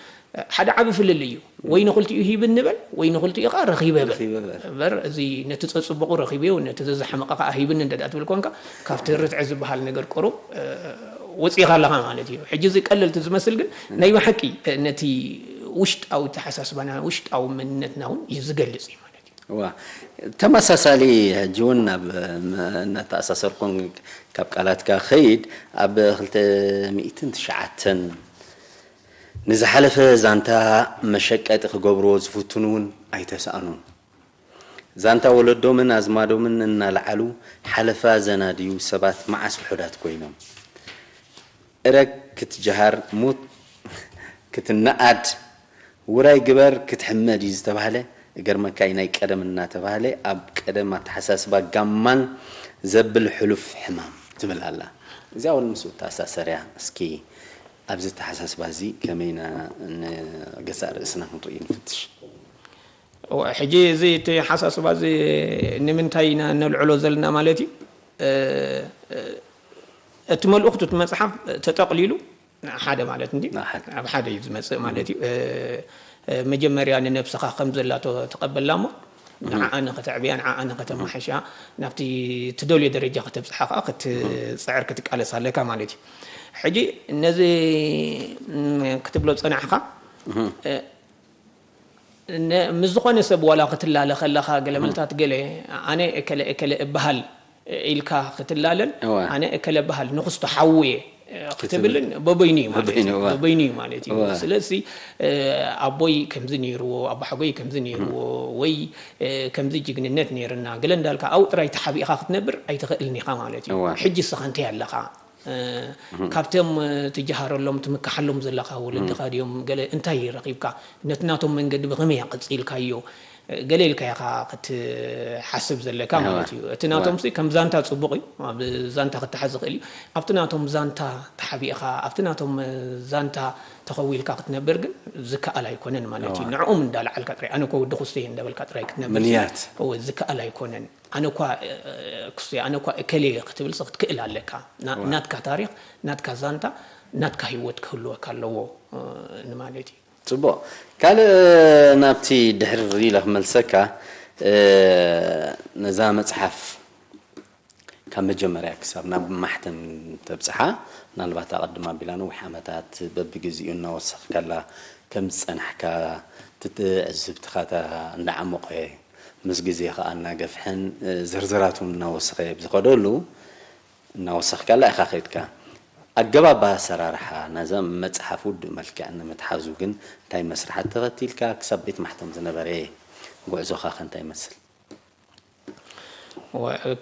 ሓደ ዓቢ ፍልልይ እዩ። ወይ ንኽልቲኡ ሂብ እንበል፣ ወይ ንኽልቲኡ ኸኣ ረኺበ በል። ረኺበ በል። እምበር፣ እዚ ነቲ ጸጽቡቑ ረኺበዮ፣ ነቲ ዘዝሓመቐ ኸኣ ሂብኒ እንተ ደኣ ትብል ኮንካ፣ ካብቲ ርትዒ ዝበሃል ነገር ቁሩብ፣ እ፣ ወጺእካ ኣለኻ ማለት እዩ። ሕጂ እዚ ቀለልቲ ዝመስል ግን፣ ናይ ብሓቂ፣ እ፣ ነቲ ውሽጣዊ ተሓሳስባና፣ ውሽጣዊ መንነትና እውን እዩ ዝገልጽ እዩ ማለት እዩ። እዋ፣ ተመሳሳሊ ሕጂ እውን ናብ፣ እ፣ እናተኣሳሰርኩን ካብ ቃላትካ ኸይድ፣ ኣብ ክልተ ሚእትን ትሽዓተን ንዝሓለፈ ዛንታ መሸቀጢ ክገብርዎ ዝፍትኑ እውን ኣይተሳእኑን። ዛንታ ወለዶምን ኣዝማዶምን እናለዓሉ ሓለፋ ዘናድዩ ሰባት መዓስ ውሑዳት ኮይኖም። እረግ ክትጀሃር፣ ሙት ክትነኣድ፣ ውራይ ግበር ክትሕመድ እዩ ዝተባህለ፣ እገርመካ እዩ ናይ ቀደም እናተባህለ ኣብ ቀደም ኣተሓሳስባ ጋማን ዘብል ሕሉፍ ሕማም ትብል ኣላ። እዚኣ እውን ምስኡ ተኣሳሰር እያ። እስኪ ኣብዚ ኣተሓሳስባ እዚ ከመይ ኢና ንገዛእ ርእስና ክንርኢ ንፍትሽ? እወ፣ ሕጂ እዚ እቲ ኣሓሳስባ እዚ ንምንታይ ኢና ነልዕሎ ዘለና ማለት እዩ? እ፣ እ፣ እቲ መልእኽቱ እቲ መጽሓፍ ተጠቕሊሉ ሓደ ማለት እንዲ ንሓደ። ኣብ ሓደ እዩ ዝመጽእ ማለት እዩ። እ፣ እ፣ መጀመርያ ንነብስኻ ከም ዘላ ተ-፣ ተቐበላ እሞ ንዓኣ ንኸተዕብያ፣ ንዓኣ ንኸተማሕሻ፣ ናብቲ ትደልዮ ደረጃ ከተብጽሓ ከኣ ክትጽዕር ክትቃለስ ኣለካ ማለት እዩ። ሕጂ ነዚ፣ ም፣ ክትብሎ ጸናሕካ፣ እህ። እ፣ ነ-፣ ምስ ዝኾነ ሰብ ዋላ ክትላለ ከለኻ ገለ እህ። መልታት ገለ ኣነ እከለ እከለ እበሃል ኢልካ ክትላለን እወ። ኣነ እከለ እበሃል ንኽስቶ ሓውየ ክትብልን በበይኑ እዩ ማለት እዩ። በበይኑ፣ እወ። በበይኑ እዩ ማለት እዩ። እወ። ስለዚ፣ እ፣ ኣቦይ ከምዚ ነይርዎ፣ ኣቦሓጎይ ከምዚ ነይርዎ፣ ወይ፣ እ፣ ከምዚ ጅግንነት ነይርና፣ ገለ እንዳልካ ኣብኡ ጥራይ ተሓቢእኻ ክትነብር ኣይትኽእልን ኢኻ ማለት እዩ። እወ። ሕጂ እስኻ እንታይ ኣለኻ? ካብቶም ትጀሃረሎም ትምክሓሎም ዘለኻ ወለድኻ ድዮም? ገለ እንታይ ረኺብካ? ነቲ ናቶም መንገዲ ብኸመይ ኣቐጺልካዮ? ገለ ኢልካ ኢኻ ክትሓስብ ዘለካ ማለት እዩ። እቲ ናቶም ሲ ከም ዛንታ ጽቡቕ እዩ፣ ኣብ ዛንታ ክተሓዝ ዝኽእል እዩ። ኣብቲ ናቶም ዛንታ ተሓቢእኻ ኣብቲ ናቶም ዛንታ ተኸዊልካ ክትነብር ግን ዝከኣል ኣይኮነን ማለት እዩ። ንዕኦም እንዳለዓልካ ጥራይ፣ ኣነ እኮ ወዲ ኩስተ እየ እንዳበልካ ጥራይ ክትነብር ምንያት። እወ፣ ዝከኣል ኣይኮነን። ኣነ እኳ ኩስተ፣ ኣነ እኳ እከሌ ክትብል ክትክእል ኣለካ። ናትካ ታሪኽ፣ ናትካ ዛንታ፣ ናትካ ህይወት ክህልወካ ኣለዎ ንማለት እዩ። ፅቡቕ። ካልእ ናብቲ ድሕር ኢለ ክመልሰካ፣ ነዛ መፅሓፍ ካብ መጀመርያ ክሳብ ናብ ማሕተም ተብፅሓ፣ ምናልባት ኣቐድም ኣቢላ ነዊሕ ዓመታት በብግዜኡ እናወሰኽካላ ከም ዝፀናሕካ፣ ትዕዝብትኻታ እንዳዓሞቐ፣ ምስ ግዜ ከዓ እናገፍሐን ዝርዝራት እውን እናወሰኸ ብዝኸደሉ፣ እናወሰኽካላ ኢኻ ከይድካ። ኣገባብ ኣሰራርሓ ናይዛ መፅሓፍ ውዱእ መልክዕ ንምትሓዙ ግን እንታይ መስርሓት ተኸቲልካ? ክሳብ ቤት ማሕተም ዝነበረ ጉዕዞኻኸ እንታይ ይመስል?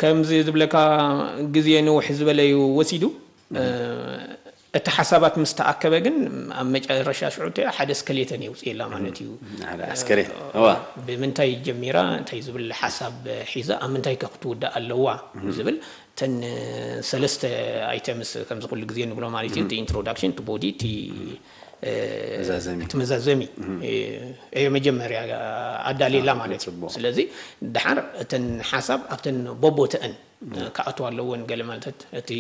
ከምዚ ዝብለካ ግዜ ንውሕ ዝበለ እዩ ወሲዱ። እቲ ሓሳባት ምስ ተኣከበ ግን ኣብ መጨረሻ ሽዑ ሓደስ ከሌተን የውፅየላ ማለት እዩ። ሓደ ኣስከሬን እዋ ብምንታይ ጀሚራ እንታይ ዝብል ሓሳብ ሒዛ ኣብ ምንታይ ከ ክትውዳእ ኣለዋ ዝብል እተን ሰለስተ ኣይተምስ ከምዚ ኩሉ ግዜ ንብሎ ማለት እዩ። እቲ ኢንትሮዳክሽን፣ እቲ ቦዲ፣ እቲ መዛዘሚ። እቲ መዛዘሚ እየ መጀመርያ ኣዳልየላ ማለት እዩ። ስለዚ ድሓር እተን ሓሳብ ኣብተን ቦቦተአን ክኣትዋ ኣለወን። ገለ ማለት እቲ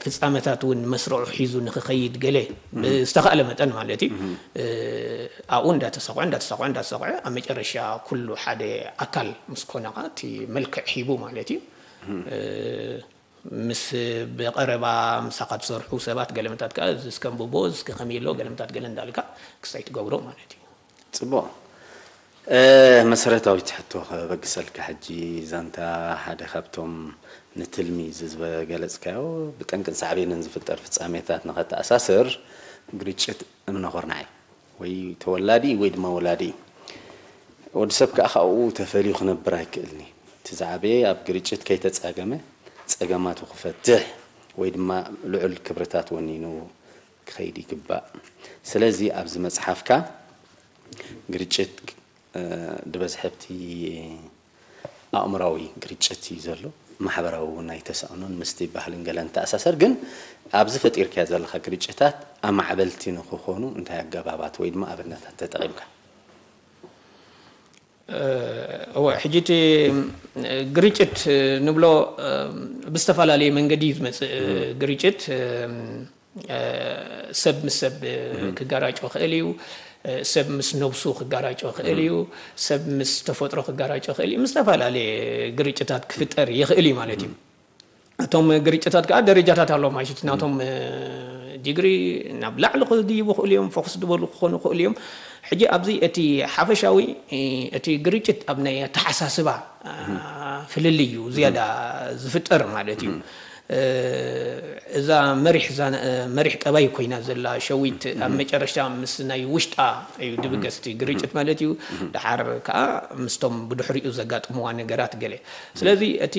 ፍፃመታት እውን መስርዑ ሒዙ ንክኸይድ ገለ ብዝተኻእለ መጠን ማለት እዩ። ኣብኡ እንዳተሰቑዐ እንዳተሰቑዐ እንዳተሰቑዐ ኣብ መጨረሻ ኩሉ ሓደ ኣካል ምስ ኮነ ከዓ እቲ መልክዕ ሂቡ ማለት እዩ። ምስ ብቐረባ ምሳኻ ዝሰርሑ ሰባት ገለመታት ከዓ እዚ እስከ ኣንብቦ እዚ እስከ ከመይ ኣሎ ገለመታት ገለ እንዳልካ ክስታይ ትገብሮ ማለት እዩ። ፅቡቕ። መሰረታዊት ሕቶ ከበግሰልካ ሕጂ፣ ዛንታ ሓደ ካብቶም ንትልሚ እዚ ዝበገለፅካዮ ብጠንቅን ሳዕቤንን ዝፍጠር ፍፃሜታት ንኸተኣሳስር ግርጭት እምነ ኮርናዕ እዩ። ወይ ተወላዲ ወይ ድማ ወላዲ እዩ። ወዲ ሰብ ከዓ ካብኡ ተፈልዩ ክነብር ኣይክእልን እዩ። እቲ ዝዓበየ ኣብ ግርጭት ከይተፃገመ ፀገማቱ ክፈትሕ ወይ ድማ ልዑል ክብርታት ወኒኑ ክኸይድ ይግባእ። ስለዚ ኣብዚ መፅሓፍካ ግርጭት ድበዝሐ ኣብቲ ኣእምራዊ ግርጭት እዩ ዘሎ። ማሕበራዊ እውን ኣይተሳእኖን ምስቲ ባህልን ገለን ተኣሳሰር። ግን ኣብዚ ፈጢርካዮ ዘለኻ ግርጭታት ኣማዕበልቲ ንክኾኑ እንታይ ኣገባባት ወይ ድማ ኣብነታት ተጠቒምካ? እወ፣ ሕጂ እቲ ግርጭት ንብሎ ብዝተፈላለየ መንገዲ እዩ ዝመፅእ። ግርጭት ሰብ ምስ ሰብ ክጋራጮ ይኽእል እዩ። ሰብ ምስ ነብሱ ክጋራጮ ይኽእል እዩ። ሰብ ምስ ተፈጥሮ ክጋራጮ ይኽእል እዩ። ምስ ዝተፈላለየ ግርጭታት ክፍጠር ይኽእል እዩ ማለት እዩ። እቶም ግርጭታት ከዓ ደረጃታት ኣለዎም ማለት እዩ። ናቶም ዲግሪ ናብ ላዕሊ ክድይቡ ይኽእሉ እዮም፣ ፎክስ ዝበሉ ክኾኑ ይኽእሉ እዮም። ሕጂ ኣብዚ እቲ ሓፈሻዊ እቲ ግርጭት ኣብ ናይ ኣተሓሳስባ ፍልልይ እዩ ዝያዳ ዝፍጠር ማለት እዩ። እዛ መሪሕ እዛ መሪሕ ጠባይ ኮይና ዘላ ሸዊት ኣብ መጨረሻ ምስ ናይ ውሽጣ እዩ ድብገስ እቲ ግርጭት ማለት እዩ። ደሓር ከዓ ምስቶም ብድሕሪኡ ዘጋጥምዋ ነገራት ገለ። ስለዚ እቲ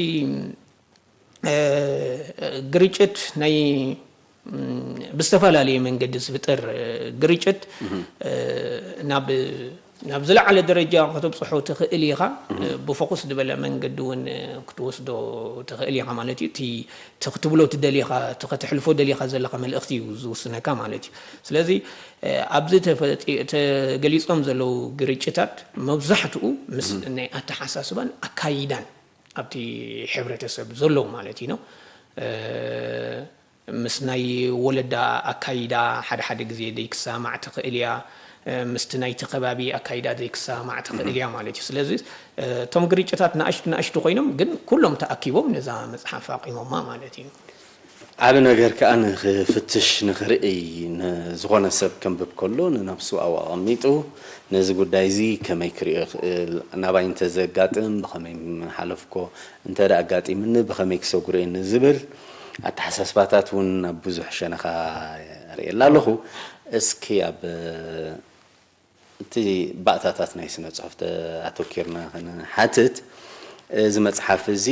ግርጭት ናይ ብዝተፈላለየ መንገዲ ዝፍጠር ግርጭት ናብ ናብ ዝለዓለ ደረጃ ከተብፅሖ ትኽእል ኢኻ። ብፎኩስ ዝበለ መንገዲ እውን ክትወስዶ ትኽእል ኢኻ ማለት እዩ። እቲ እቲ ክትብሎ ትደልኻ እቲ ከተሕልፎ ደልኻ ዘለኻ መልእኽቲ እዩ ዝውስነካ ማለት እዩ። ስለዚ ኣብዚ ተፈጢ- ተገሊፆም ዘለዉ ግርጭታት መብዛሕትኡ ምስ ናይ ኣተሓሳስባን ኣካይዳን ኣብቲ ሕብረተሰብ ዘለዉ ማለት እዩ ነው። ምስ ናይ ወለዳ ኣካይዳ ሓደ ሓደ ግዜ ዘይክሰማማዕ ትኽእል እያ። ምስቲ ናይቲ ከባቢ ኣካይዳ ዘይክሰማማዕ ትኽእል እያ ማለት እዩ። ስለዚ እቶም ግርጭታት ንኣሽቱ ንኣሽቱ ኮይኖም ግን ኩሎም ተኣኪቦም ነዛ መፅሓፍ ኣቂሞማ ማለት እዩ። ዓቢ ነገር ከኣ ንኽፍትሽ ንኽርእይ ንዝኾነ ሰብ ከንብብ ከሎ ንነብሱ ኣብኡ ኣቐሚጡ ነዚ ጉዳይ እዚ ከመይ ክርእዮ ይኽእል፣ ናባይ እንተዘጋጥም ብኸመይ ምሓለፍኮ፣ እንተ ደኣ ኣጋጢምኒ ብኸመይ ክሰጉሮ እየ ንዝብል ኣተሓሳስባታት እውን ኣብ ብዙሕ ሸነኻ ርእየላ ኣለኹ። እስኪ ኣብ እቲ ባእታታት ናይ ስነ ጽሑፍ ኣተኪርና ክንሓትት፣ እዚ መጽሓፍ እዚ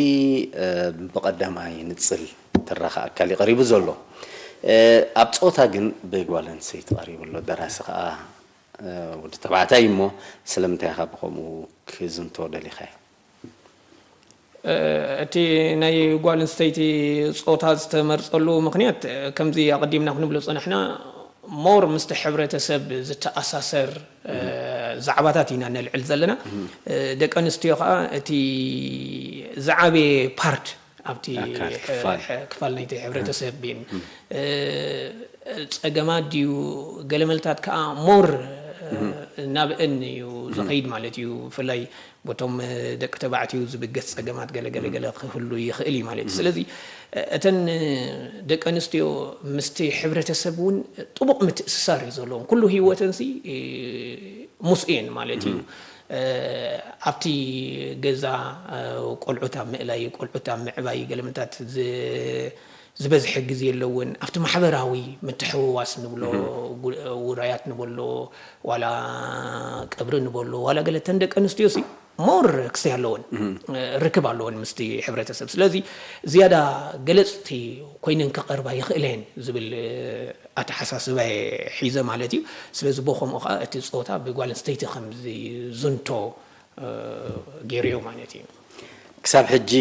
ብቐዳማይ ንጽል ትረኻ ኣካል እዩ ቀሪቡ ዘሎ። ኣብ ጾታ ግን ብጓል ኣንስተይቲ ቀሪቡ ኣሎ። ደራሲ ከኣ ወዲ ተባዕታይ እሞ ስለምንታይ ኢኻ ብኸምኡ ክዝንቶ ደሊኻዮ? እቲ ናይ ጓል ኣንስተይቲ ጾታ ዝተመርጸሉ ምኽንያት ከምዚ ኣቐዲምና ክንብሎ ጸናሕና ሞር ምስቲ ሕብረተሰብ ዝተኣሳሰር ዛዕባታት ኢና ነልዕል ዘለና። ደቂ ኣንስትዮ ከዓ እቲ ዝዓበየ ፓርት ኣብቲ ክፋል ናይቲ ሕብረተሰብ ን ጸገማት ድዩ ገለመልታት ከዓ ሞር ናብአን እዩ ዝኸይድ ማለት እዩ። ብፍላይ በቶም ደቂ ተባዕትዩ ዝብገስ ጸገማት ገለ ገለ ገለ ክህሉ ይኽእል እዩ ማለት እዩ። ስለዚ እተን ደቂ ኣንስትዮ ምስቲ ሕብረተሰብ እውን ጥቡቕ ምትእስሳር እዩ ዘለዎም። ኩሉ ህይወተንሲ ሙስእየን ማለት እዩ። ኣብቲ ገዛ ቆልዑት ኣብ ምእላይ፣ ቆልዑት ኣብ ምዕባይ ገለመታት ዝበዝሐ ግዜ ኣለውን። ኣብቲ ማሕበራዊ ምትሕውዋስ ንብሎ፣ ውራያት ንበሎ፣ ዋላ ቀብሪ ንበሎ፣ ዋላ ገለ እተን ደቂ ኣንስትዮ ሲ ሞር ክሰይ ኣለወን፣ ርክብ ኣለወን ምስቲ ሕብረተሰብ። ስለዚ ዝያዳ ገለፅቲ ኮይነን ክቐርባ ይኽእላ እየን ዝብል ኣተሓሳስባ ሒዘ ማለት እዩ። ስለዚ ብኸምኡ ከዓ እቲ ፆታ ብጓል ኣንስተይቲ ከም ዝዝንቶ ገይሩዮ ማለት እዩ። ክሳብ ሕጂ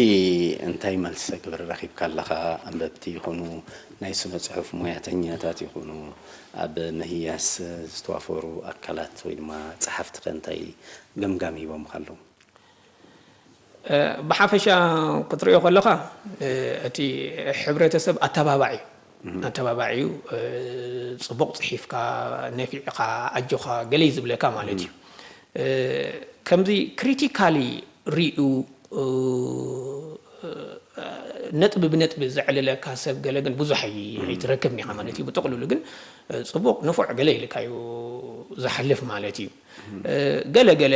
እንታይ መልሰ ግብሪ ረኺብካ ኣለኻ? ኣንበብቲ ይኹኑ ናይ ስነ ፅሑፍ ሞያተኛታት ይኹኑ ኣብ ምህያስ ዝተዋፈሩ ኣካላት ወይ ድማ ፀሓፍቲ ከ እንታይ ገምጋም ሂቦምካ ኣለዉ? ብሓፈሻ ክትሪኦ ከለኻ እቲ ሕብረተሰብ ኣተባባዒ ኣተባባዒ እዩ። ፅቡቕ ፅሒፍካ ነፊዕኻ ኣጆኻ ገለይ ዝብለካ ማለት እዩ። ከምዚ ክሪቲካሊ ሪኡ ነጥቢ ብነጥቢ ዘዕልለካ ሰብ ገለ ግን ብዙሕ ኣይትረክብን ኢኻ ማለት እዩ። ብጥቕልሉ ግን ፅቡቕ ንፉዕ ገለ ኢልካ እዩ ዝሓልፍ ማለት እዩ። ገለ ገለ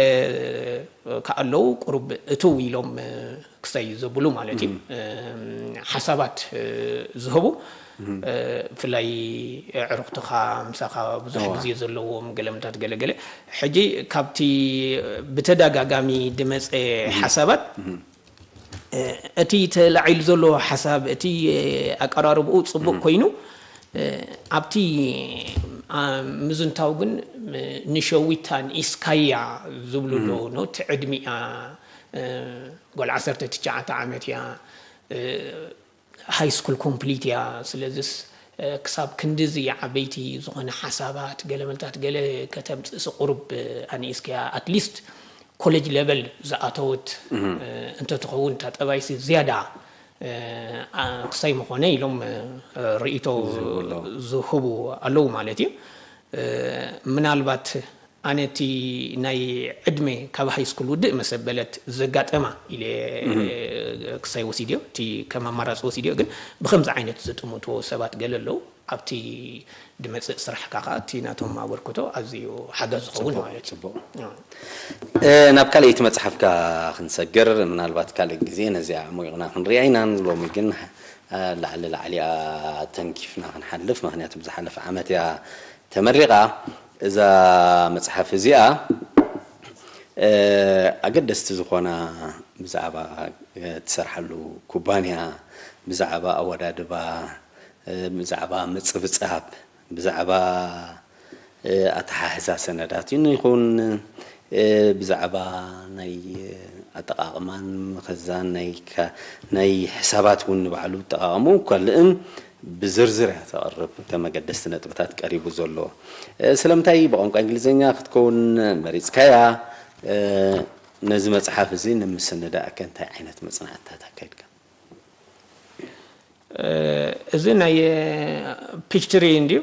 ከኣለዉ ቁሩብ እትው ኢሎም ክሳይ ዘብሉ ማለት እዩ። ሓሳባት ዝህቡ ብፍላይ ዕሩኽትኻ ምሳኻ ብዙሕ ግዜ ዘለዎም ገለምታት ገለገለ ሕጂ ካብቲ ብተደጋጋሚ ድመፀ ሓሳባት እቲ ተላዒሉ ዘሎ ሓሳብ እቲ ኣቀራርብኡ ፅቡቅ ኮይኑ ኣብቲ ምዝንታው ግን ንሸዊታ ንኢስካያ ዝብሉ ኣለዉ ነቲ ዕድሚኣ ጓል ዓሰርተ ትሽዓተ ዓመት እያ ሃይ ስኩል ኮምፕሊት እያ ስለዚስ ክሳብ ክንድዚ ዓበይቲ ዝኾነ ሓሳባት ገለመልታት ገለ ከተምፅእሲ ቁሩብ ኣንኢስክያ ኣትሊስት ኮሌጅ ሌቨል ዝኣተወት እንተትኸውን እታ ጠባይሲ ዝያዳ ክሳይ ምኾነ ኢሎም ርእይቶ ዝህቡ ኣለዉ ማለት እዩ። ምናልባት ኣነ እቲ ናይ ዕድመ ካብ ሃይ ስኩል ውድእ መሰበለት ዘጋጠማ ኢለ ክሳይ ወሲድዮ እቲ ከም ኣማራፂ ወሲድዮ ግን ብከምዚ ዓይነት ዝጥምትዎ ሰባት ገለ ኣለዉ ኣብቲ ድመፅእ ስራሕካ ከዓ እቲ ናቶም ኣበርክቶ ኣዝዩ ሓጋዚ ዝኸውን ማለት እዩ። ናብ ካልኣይቲ መፅሓፍካ ክንሰግር ምናልባት ካልእ ግዜ ነዚኣ ሞይቕና ክንሪኣ ኢና ሎሚ ግን ላዕሊ ላዕሊኣ ተንኪፍና ክንሓልፍ ምክንያቱ ብዝሓለፈ ዓመት እያ ተመሪቓ እዛ መፅሓፍ እዚኣ ኣገደስቲ ዝኾና ብዛዕባ ትሰርሓሉ ኩባንያ ብዛዕባ ኣወዳድባ ብዛዕባ ምፅብፃብ ብዛዕባ ኣተሓሕዛ ሰነዳትን ይኹን ብዛዕባ ናይ ኣጠቓቕማን ምኽዛን ናይ ሕሳባት እውን ንባዕሉ ኣጠቓቕሙ ካልእን ብዝርዝር እያ ተቕርብ ከም መገደስቲ ነጥብታት ቀሪቡ ዘሎ ስለምንታይ ብቋንቋ እንግሊዝኛ ክትከውን መሪፅካያ ነዚ መፅሓፍ እዚ ንምስንዳእከ እንታይ ዓይነት መፅናዕትታት ኣካይድካ እዚ ናይ ፒችትሪ እንድዩ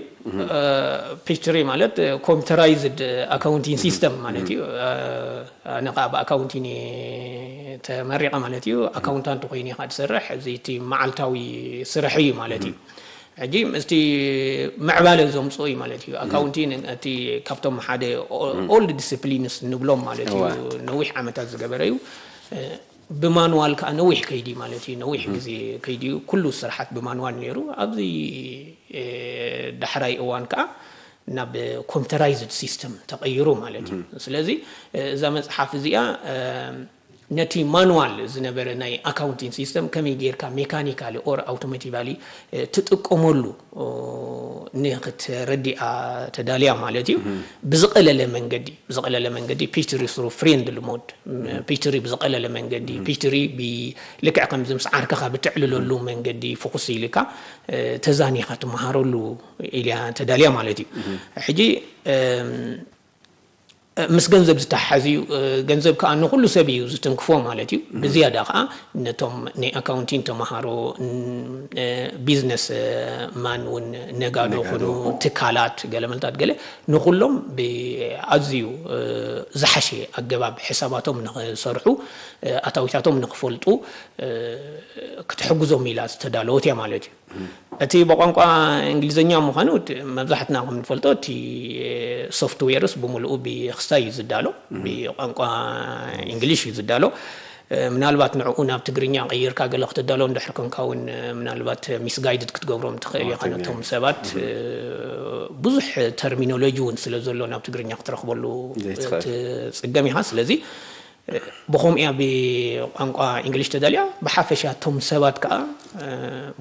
ፒችትሪ ማለት ኮምፒተራይዝድ ኣካውንቲንግ ሲስተም ማለት እዩ ኣነ ከዓ ብኣካውንቲን ተመሪቐ ማለት እዩ ኣካውንታንት ኮይኑ ኢኻ ትሰርሕ እዚ እቲ መዓልታዊ ስራሕ እዩ ማለት እዩ ሕጂ ምስቲ ምዕባለ ዘምፅኦ እዩ ማለት እዩ ኣካውንቲን እቲ ካብቶም ሓደ ኦልድ ዲስፕሊንስ ንብሎም ማለት እዩ ነዊሕ ዓመታት ዝገበረ እዩ ብማንዋል ከዓ ነዊሕ ከይዲ ማለት እዩ ነዊሕ ግዜ ከይዲ ኩሉ ስራሓት ብማንዋል ነይሩ ኣብዚ ዳሕራይ እዋን ከዓ ናብ ኮምፒተራይዝድ ሲስተም ተቀይሩ ማለት እዩ ስለዚ እዛ መፅሓፍ እዚኣ ነቲ ማኑዋል ዝነበረ ናይ ኣካውንቲንግ ሲስተም ከመይ ጌርካ ሜካኒካሊ ኦር ኣውቶማቲካሊ ትጥቀመሉ ንክትረዲኣ ተዳልያ ማለት እዩ። ብዝቐለለ መንገዲ ብዝቐለለ መንገዲ ፒችትሪ ስሩ ፍሬንድሊ ሞድ፣ ፒችትሪ ብዝቐለለ መንገዲ፣ ፒችትሪ ልክዕ ከምዚ ምስ ዓርክኻ ብትዕልለሉ መንገዲ ፍኹስ ኢልካ ተዛኒኻ ትመሃረሉ ኢልያ ተዳልያ ማለት እዩ። ሕጂ ምስ ገንዘብ ዝተሓሓዝ እዩ። ገንዘብ ከዓ ንኩሉ ሰብ እዩ ዝትንክፎ ማለት እዩ። ብዝያዳ ከዓ ነቶም ናይ ኣካውንቲንግ ተምሃሮ፣ ቢዝነስ ማን እውን፣ ነጋዶ ኩኑ፣ ትካላት፣ ገለመልታት ገለ፣ ንኩሎም ብኣዝዩ ዝሓሸ ኣገባብ ሕሳባቶም ንክሰርሑ፣ ኣታዊታቶም ንክፈልጡ ክትሕግዞም ኢላ ዝተዳለወት እያ ማለት እዩ። እቲ ብቋንቋ እንግሊዝኛ ምዃኑ መብዛሕትና ከም ንፈልጦ እቲ ሶፍትዌርስ ብምልኡ ብክስታይ እዩ ዝዳሎ፣ ብቋንቋ እንግሊሽ እዩ ዝዳሎ። ምናልባት ንዕኡ ናብ ትግርኛ ቀይርካ ገለ ክትዳሎ እንድሕር ኮንካ እውን ምናልባት ሚስጋይድድ ክትገብሮም ትኽእል ኢኻ ነቶም ሰባት። ብዙሕ ተርሚኖሎጂ እውን ስለ ዘሎ ናብ ትግርኛ ክትረኽበሉ ትፅገም ኢኻ። ስለዚ ብኸምኡ እያ ብቋንቋ እንግሊሽ ተዳልያ። ብሓፈሻ እቶም ሰባት ከዓ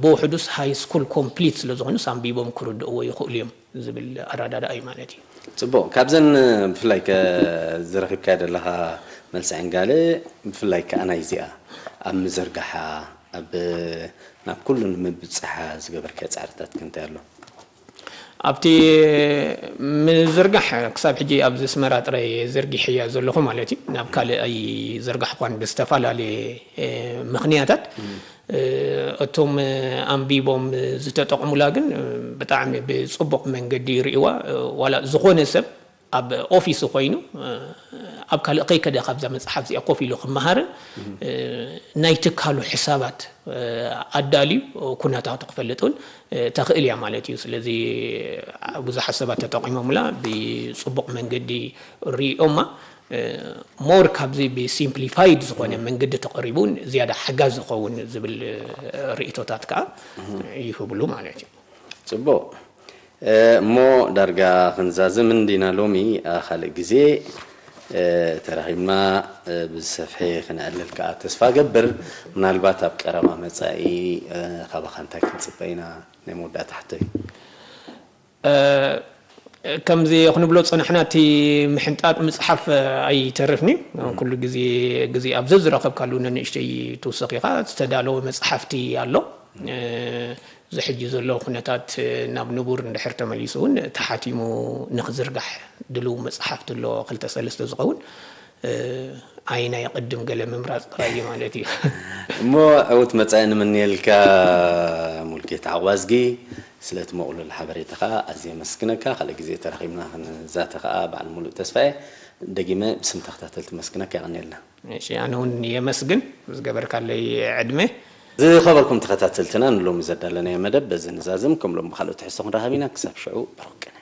ብውሕዱስ ሃይ ስኩል ኮምፕሊት ስለ ዝኾኑስ ኣንቢቦም ክርድእዎ ይኽእሉ እዮም ዝብል ኣረዳድኣ እዩ ማለት እዩ። ፅቡቕ። ካብዘን ብፍላይ ከ ዝረኺብካዮ ዘለኻ መልሲ ዕንጋለ ብፍላይ ከዓ ናይ እዚኣ ኣብ ምዝርጋሓ ኣብ ናብ ኩሉ ንምብፅሓ ዝገበርካዮ ፃዕርታት ክንታይ ኣሎ? ኣብቲ ምዝርጋሕ ክሳብ ሕጂ ኣብዚ ኣስመራ ጥራይ ዘርጊሐያ ዘለኹ ማለት እዩ። ናብ ካልእ ኣይዘርጋሕኳን ብዝተፈላለየ ምኽንያታት። እቶም ኣንቢቦም ዝተጠቕሙላ ግን ብጣዕሚ ብፅቡቕ መንገዲ ይርእይዋ። ዋላ ዝኾነ ሰብ ኣብ ኦፊሱ ኮይኑ ኣብ ካልእ ከይከደ ካብዛ መፅሓፍ እዚኣ ኮፍ ኢሉ ክመሃርን ናይ ትካሉ ሕሳባት ኣዳልዩ ኩነታቱ ክፈልጥ እውን ተኽእል እያ ማለት እዩ። ስለዚ ብዙሓት ሰባት ተጠቒሞምላ ብፅቡቕ መንገዲ ሪኦማ። ሞር ካብዚ ብሲምፕሊፋይድ ዝኾነ መንገዲ ተቐሪቡ እውን ዝያዳ ሓጋዚ ዝኸውን ዝብል ርእይቶታት ከዓ ይህብሉ ማለት እዩ። ፅቡቕ። እሞ ዳርጋ ክንዛዝም እንዲና ሎሚ። ካልእ ግዜ ተራኺብና ብዝሰፍሐ ክነዕልል ከዓ ተስፋ ገብር። ምናልባት ኣብ ቀረባ መፃኢ ካባኻ እንታይ ክንፅበ ኢና? ናይ መወዳእታ ሕቶይ። ከምዚ ክንብሎ ፀናሕና፣ እቲ ምሕንጣጥ ምፅሓፍ ኣይተርፍን እዩ። ኩሉ ግዜ ግዜ ኣብ ዘዝረኸብካሉ ነንእሽተይ ትውስኽ ኢኻ። ዝተዳለወ መፅሓፍቲ ኣሎ። እዚ ሕጂ ዘሎ ኩነታት ናብ ንቡር እንድሕር ተመሊሱ እውን ተሓቲሙ ንክዝርጋሕ ድልው መፅሓፍቲ ኣሎ፣ ክልተ ሰለስተ ዝኸውን። ኣየናይ ይቕድም ገለ ምምራፅ ጥራይ እዩ ማለት እዩ። እሞ ዕውት መፃኢ ንምንየልካ ሙልጌታ ዓዋዝጊ። ስለቲ መቕሉል ሓበሬታኻ ኣዝየ የመስግነካ። ካልእ ግዜ ተራኺብና ክንዛተ ከዓ በዓል ሙሉእ ተስፋ እየ። ደጊመ ብስም ተኸታተልቲ መስግነካ። የቐንየልና። እሺ፣ ኣነ እውን የመስግን ዝገበርካለይ ዕድመ። ዝኸበርኩም ተኸታተልትና፣ ንሎሚ ዘዳለናዮ መደብ በዚ ንዛዝም። ከም ሎም ብኻልኦት ትሕዝቶ ክንረኸብ ኢና። ክሳብ ሽዑ ብሩኽ ቅነ።